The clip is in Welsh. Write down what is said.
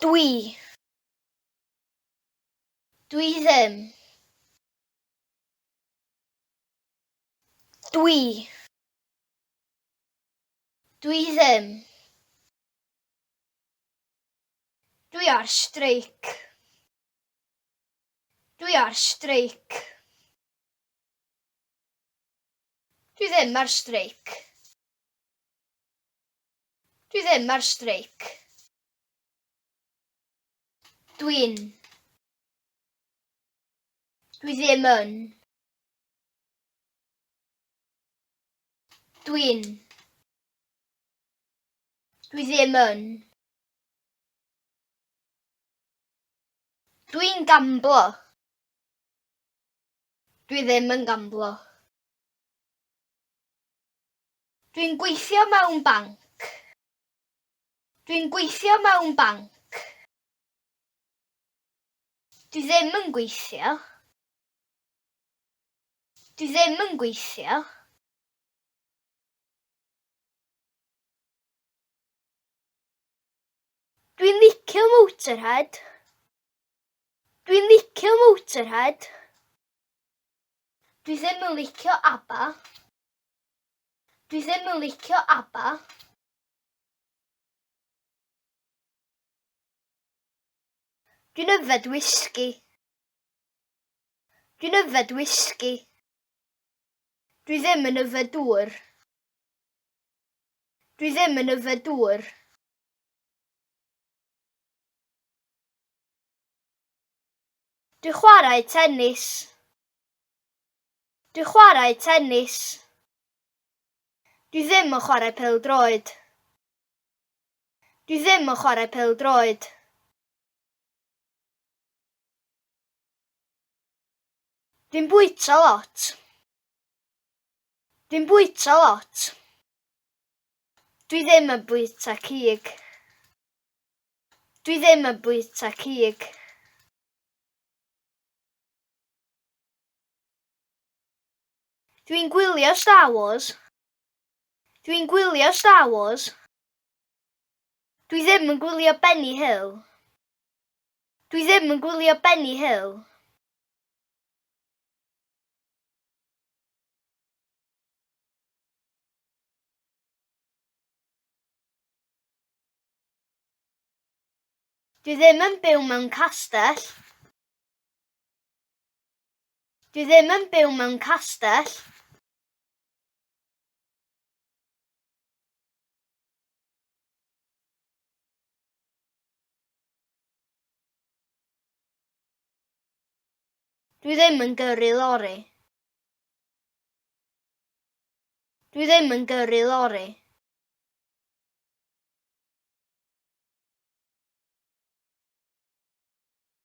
Dwi. Dwi ddim. Dwi. Dwi ddim. Dwi ar streic. Dwi ar streic. Dwi ddim ar streic. Dwi ddim ar streic. Dwi'n. Dwi ddim yn. Dwi'n. Dwi ddim yn. Dwi'n gamblo. Dwi ddim yn gamblo. Dwi'n gweithio mewn banc. Dwi'n gweithio mewn banc. Dwi ddim yn gweithio. Dwi ddim yn gweithio. Dwi'n licio Motorhead. Dwi'n licio Motorhead. Dwi ddim yn licio ABBA. Dwi ddim yn licio ABBA. Dwi'n yfed wisgi. Dwi'n yfed wisgi. Dwi ddim yn yfed dŵr. Dwi ddim yn yfed dŵr. Dwi'n chwarae tenis. Dwi'n chwarae tenis. Dwi ddim yn chwarae pêl-droed. Dwi ddim yn chwarae pêl-droed. Dwi'n bwyta lot. Dwi'n bwyta lot. Dwi ddim yn bwyta cig. Dwi ddim yn bwyta cig. Dwi'n gwylio Star Wars. Dwi'n gwylio Star Wars. Dwi ddim yn gwylio Benny Hill. Dwi ddim yn gwylio Benny Hill. Dwi ddim yn byw mewn castell. Dwi ddim yn byw mewn castell. Dwi ddim yn gyrru lori. Dwi ddim yn gyrru lori.